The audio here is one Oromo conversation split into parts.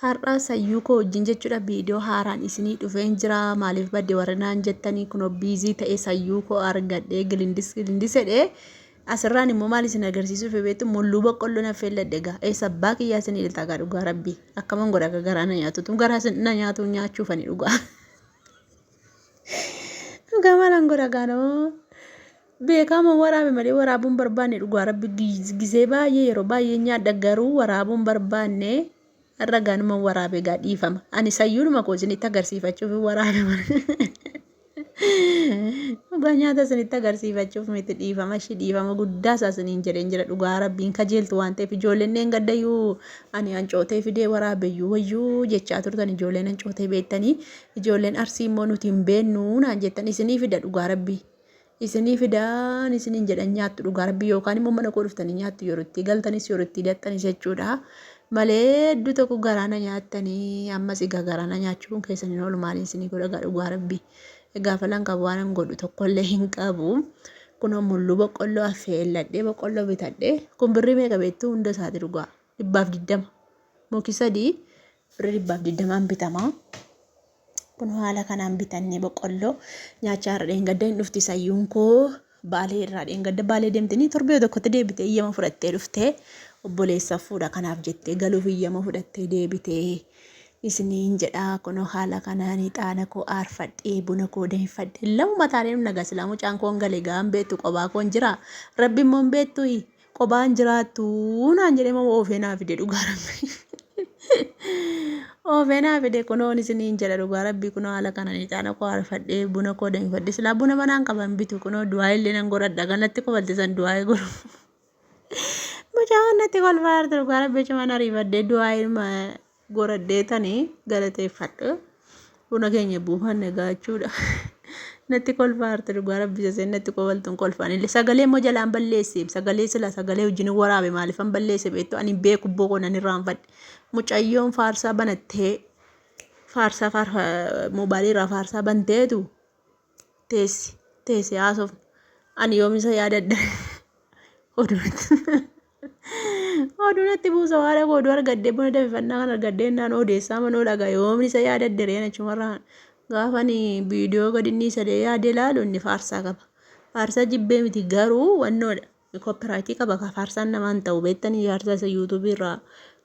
Har'a sayyuu koo wajjin jechuudha viidiyoo haaraan isinii dhufeen jira. Maaliif badde warri naan jettanii kunoo biizii ta'e sayyuu koo argadhee gilindis gilindis jedhee asirraan immoo maal isin agarsiisuuf beektu mulluu boqqolloo na feelladhe egaa eessa abbaa kiyyaa isin iltaa gaa dhugaa rabbii akkaman godha akka garaa na nyaatu tun garaa na nyaatu nyaachuufani dhugaa. Dhugaa maalan godha gaanoo. Beekaama waraabe malee waraabuun barbaanne dhugaa rabbi gisee baay'ee yeroo baay'ee nyaadha garuu waraabuun barbaanne har'a gaanuma waraabe gaa dhiifama. Ani sayyuunuma koo isinitti agarsiifachuuf waraabe malee. Dhugaa nyaata isinitti agarsiifachuuf miti dhiifama ishii dhiifama guddaa isaa isiniin jedheen jira dhugaa rabbiin kajeeltu waan ta'eef ijoolleen dheengaddayyuu ani hancootee fidee waraabeyyuu wayyuu jechaa turtan ijoolleen hancootee beektanii ijoolleen arsii immoo nuti hin beeknu naan jettan isinii fida dhugaa rabbii. Isinii fidaan isiniin jedhan nyaattu dhugaa rabbii yookaan immoo mana koo dhuftanii nyaattu yeroo itti galtanis yeroo itti hidhattanis jechuudha. Malee hedduu tokko garaa na nyaattanii ammas egaa garaa na nyaachuun keessan hin oolu maaliin isinii godha egaa dhugaa rabbii. Egaa falan qabu waan hin godhu tokkollee hin qabu. Kunoo mulluu boqqolloo affeelladhee boqqolloo bitadhee kun birrii meeqa beektuu hunda isaati dhugaa 120 muki sadii birrii 120n bitama. Kun haala kanaan bitannee boqqolloo nyaachaa har'a dheengadda hin dhufti sayyuun koo baalee irraa dheengadda baalee deemtanii torbee tokkotti deebitee iyyama fudhattee dhuftee obboleessa fuudha kanaaf jettee galuuf iyyama fudhattee deebitee isiniin jedhaa kunoo haala kanaan ixaana koo aarfadhee buna koo danfadhee lamuma taanee dhumna gaa silaa mucaan koon gale gaan beektu qobaa koon jira rabbi immoo hin beektu Qobaan jiraattu naan jedhee moo oofee naa fide dhugaa rabbi. Oofee naa fide kunoon isiniin jedha dhugaa rabbii kunoo haala kanaan ixaana koo aarfadhee buna koo danfadhe silaa buna manaan qaban bitu kunoo du'aa illee nan godhadha kanatti kofalti san du'aa godhu. Mucaan natti kolfaa jirtu dhugaa rabbii cimaan ariifadhee du'aa ilma goradhee tani galateeffadhe buna keenya buufanne gaachuudha. Natti kolfaa jirti dhugaa rabbi saseen natti kofaltuun kolfaan illee sagalee immoo jalaan balleesse sagalee sila sagalee wajjin waraabe maaliifan balleesse beektu ani beeku boqoo nan irraanfadhe mucayyoon faarsaa banattee faarsaa faarfa mobaayilii irraa faarsaa banteetu teessi teessi haasofna ani yoom isa yaadadha oduu oduu natti buusa haadha koo oduu argadhee buna danfifannaa kan argadhee naan odeessaa manoo dhagaa yoom isa yaadadhe reen achumarraa gaafa ani viidiyoo gadi inni isa yaadee ilaalu inni faarsaa qaba faarsaa jibbee miti garuu wannoodha koppiraayitii qaba ka faarsaan namaan ta'u beektanii faarsaa isa yuutuubii irraa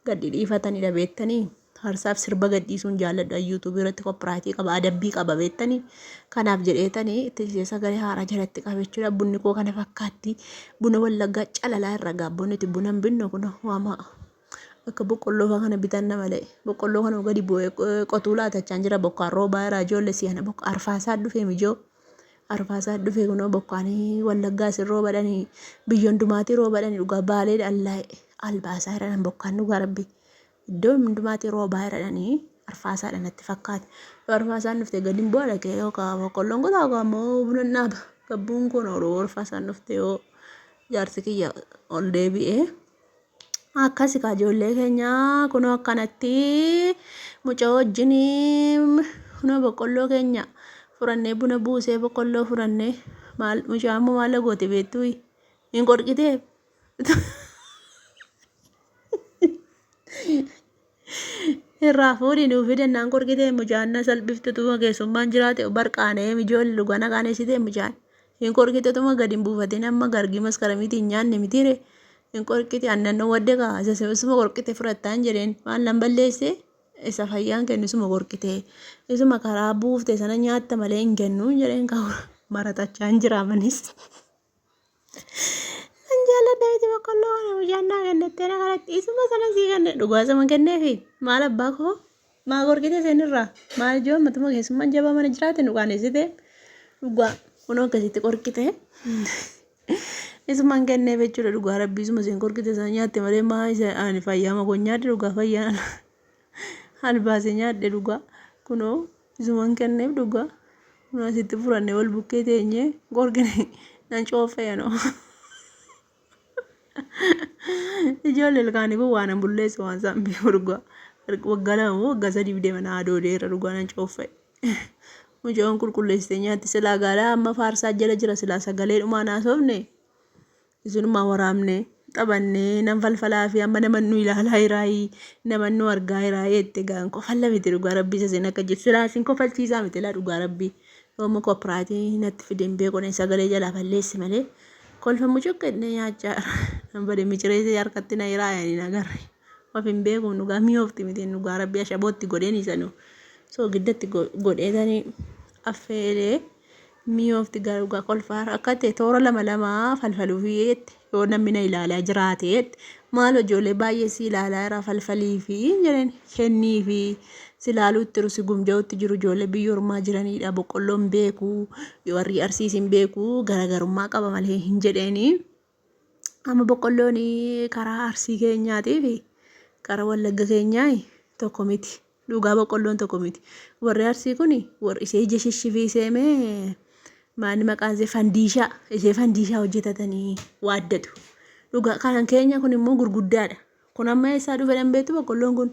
gadi dhiifatanidha beektanii Faarsaaf sirba gadhiisuun jaalladhu an YouTube irratti copyright qaba adabbii qaba beektanii kanaaf jedheetanii itti ishee sagalee haaraa jalatti qabe jechuudha bunni koo kana fakkaatti buna wallaggaa calalaa irra gaabboo nuti buna hin binnu kun waama akka boqqolloo faa kana bitanna malee boqqolloo kana gadi bu'ee qotuu laatachaan jira bokkaan roobaa irraa ijoollee si'ana bokka arfaasaa dhufee mijoo arfaasaa dhufee kunoo bokkaan wallaggaa isin roobadhanii biyyoon dumaatii roobadhanii dhugaa baalee dhallaa'e albaasaa irra bokkaan dhugaa rabbii. Iddoo hundumaatii roobaa jedhanii arfaasaadha natti fakkaata. Yoo arfaasaan dhufte gadi hin bu'a dhaqee yookaan boqqolloon kutaa yookaan immoo buna dhaaba. Gabbuun kun ooluu arfaasaan dhufte yoo jaarsi kiyya ol deebi'ee. Akkasi kaa ijoollee keenya kunoo akkanatti mucaa wajjin kunoo boqqolloo keenya furannee buna buusee boqqolloo furannee maal mucaa immoo maal goote beektuu hin qorqitee Irraa fuudhi nuu fidannaan qorqitee mucaan na salphiftetuma keessummaan jiraate barqaanee ijoollee dhugaa na qaaneessitee mucaan hin qorqitetuma gadi hin buufatin amma gargii maskaramiitiin hin nyaanne mitiire hin qorqite annan wadde kaa isa isuma qorqite fudhattaan jedheen maal nan balleesse isa fayyaan kennu isuma qorqite isuma karaa buufte sana nyaatta malee hin kennu jedheen kaa maratachaa hin jiraamanis. Nan jaalladha miti boqqolloo kana mucaan naa kennettee na kadhatti isuma sana sii kenne dhugaa isuma kenneefi maal abbaa koo maa gorgite seenirraa maal ijoo matuma keessummaan jabaa mana jiraate nu qaaneessite dhugaa kunoo akkasitti qorqite isumaan kenneef jechuudha dhugaa rabbii isuma seen qorqite sana nyaatte malee maa isa ani fayyaa ma koo nyaadhe dhugaa fayyaa albaase nyaadhe dhugaa kunoo Isuman kenneef dhugaa. Kun asitti furanne wal bukkee teenyee qorqine nan cooffee anoo. Ijoollee ilkaanii kun waan an bulleesse waan isaan beeku dhugaa. Waggaa 2 moo waggaa 3 deema na adoodeera dhugaa nan cooffee. Mucaan qulqulleessitee nyaatti silaa gaalaa amma faarsaa jala jira silaa sagalee dhumaan haasofne. Isinumaa waraabne Taphannee nan falfalaa fi amma naman nu ilaalaa jiraayii naman nu argaa jiraayii jette gaan kofalla miti dhugaa rabbii isa isin akka jettu silaa isin kofalchiisaa miti laa dhugaa rabbii yoommoo koopiraatii natti fide hin beeku sagalee jalaa balleesse malee kolfa mucuq jedhee nyaachaa nan bade miciree harkatti na hiraayanii na agarre of hin beeku dhugaa mi'oofti miti dhugaa rabbii ashabootti godheen isanuu soogiddatti godheetanii affeelee. Mi'oofti gara dhugaa kolfaa akka ta'e toora lama lama falfaluufi jette yoo namni na ilaalaa jiraate jette maal ijoollee baay'ee si ilaalaa jira falfaliifi jedheen kenniifi si ilaaluutti jiru si gumja'utti jiru ijoollee biyya ormaa jiranidha boqqolloon beeku warri arsiis hin beeku garaagarummaa qaba malee hin jedheeni. Amma boqqolloon karaa Arsii keenyaatii fi karaa Wallagga keenyaa tokko miti. Dhugaa boqqolloon tokko miti. Warri Arsii kun warri ishee ija shishshifiisee mee maanni maqaan ishee fandiishaa ishee fandiishaa hojjetatanii waaddatu. Dhugaa kanan keenya kun immoo gurguddaadha. Kun amma eessaa dhufe dhan beektu boqqolloon kun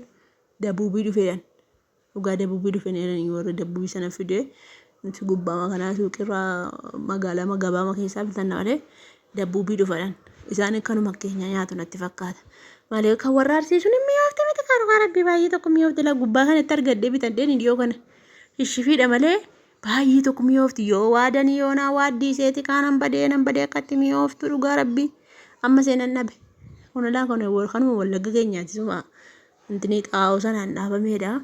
dabuubii dhufe dhan. Dhugaa dabuubii dhufe jedhanii warri dabuubii sana fide nuti gubbaama kanaa suuqirraa magaalaa gabaama keessaa bitanna malee dabuubii dhufadhan. Isaan kanuma keenya nyaatu natti fakkaata. Malee kan warra arsii sun hin mi'oofte miti kan dhugaa rabbii baay'ee tokko mi'oofte laa gubbaa kanatti argadhee bitadheen dhiyoo kana shishifiidha malee baay'ee tokko mi'oofti yoo waadanii yoo naa waaddii iseeti kaanan badee nan badee akkatti mi'ooftu dhugaa rabbii amma seenan dhabe. Kun laa kun kanuma wallagga keenyaati suma Intini xaa'oo sanaan dhaabameedha.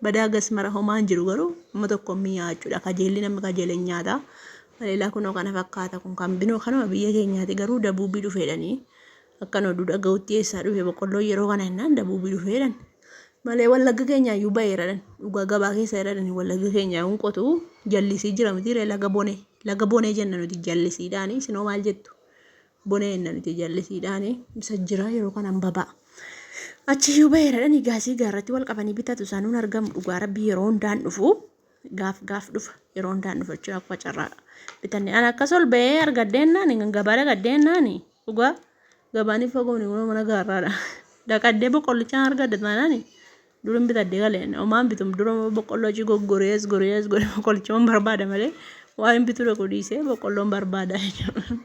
Badaa gas mara homaa hin jiru garuu amma tokko mi'aa jechuudha. Kajeelli namni kajeele hin nyaata. Maleelaa kunoo kana fakkaata kun kan binoo kanuma biyya keenyaati garuu dabuubii dhufeedhani. Akkan oduu dhaga'utti eessaa dhufe boqqolloon yeroo kana jennaan dabuubii dhufeedhan. Malee wallagga keenyaa iyyuu baheeradhan. Dhugaa gabaa keessa jedhani wallagga keenyaa hin qotu jallisii jira miti ree laga bonee. Laga bonee jenna nuti jallisiidhaani isinoo maal jettu? Bonee jenna nuti jallisiidhaani isa jira yeroo kanan baba'a. Achiyyuu baheera dhani gaasii gaarratti wal qabanii bitatu sanuun argamu dhugaa rabbii yeroo hundaan dhufu gaaf gaaf dhufa yeroo hundaan dhufa jechuudha akkuma carraa bitanne an akkas ol bahee argaddeennaan gabaa dhaqaddeennaan dhugaa gabaan hin fagoon kunoo mana gaarraadha dhaqaddee boqqollichaan argadda taanaan durin bitadde galeen homaan bitum dura boqqolloo achi goggoree as goree as goree boqqollichuman barbaada malee waan hin bituu dhaqu dhiisee boqqolloon barbaada jechuudha.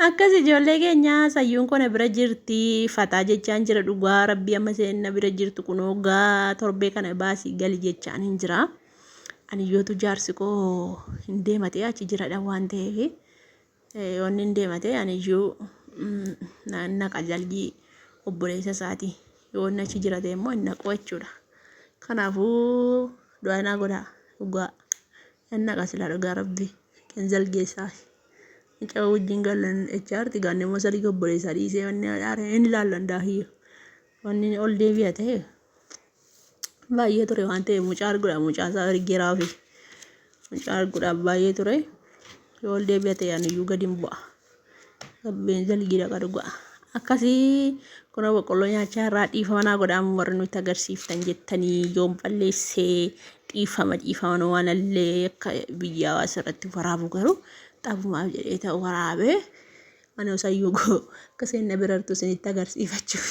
Akkas ijoollee keenya sayyuun koo na bira jirti fataa jechaan jira dhugaa rabbii amma isheen na bira jirtu kunoo gaa torbee kana baasii gali jechaan hin jira. Ani yootu jaarsi koo hin deematee achi jiradha waan ta'eef yoonni hin deematee ani iyyuu naqa jalgii obboleessa isaati yoonni achi jira ta'e immoo hin naqu jechuudha. Kanaafuu du'aa naa godhaa dhugaa hin naqa silaa dhugaa rabbii kan zalgeessaa. Mucaa wajjin galan echaarti gaanne immoo sadii obboleessaa dhiisee wanni haadha hin ilaallan daahiyyo. Wanni ol deebi'a ta'e baay'ee ture waan ta'eef mucaa arguudhaaf mucaa isaa ergeeraa fi mucaa arguudhaaf baay'ee ture yoo ol deebi'a ta'e aniyyuu gadi hin bu'a. Gabbeen zalgii dhaqa dhugaa. Akkasii kunoo boqqolloo nyaachaa irraa dhiifama naa godhaa warri nutti agarsiiftan jettanii yoom balleessee dhiifama dhiifama nu waan allee akka biyyaa asirratti waraabu garuu xabumaaf jedhee ta'u waraabee ani osayyuu goo akka seenna birartu isinitti agarsiifachuuf.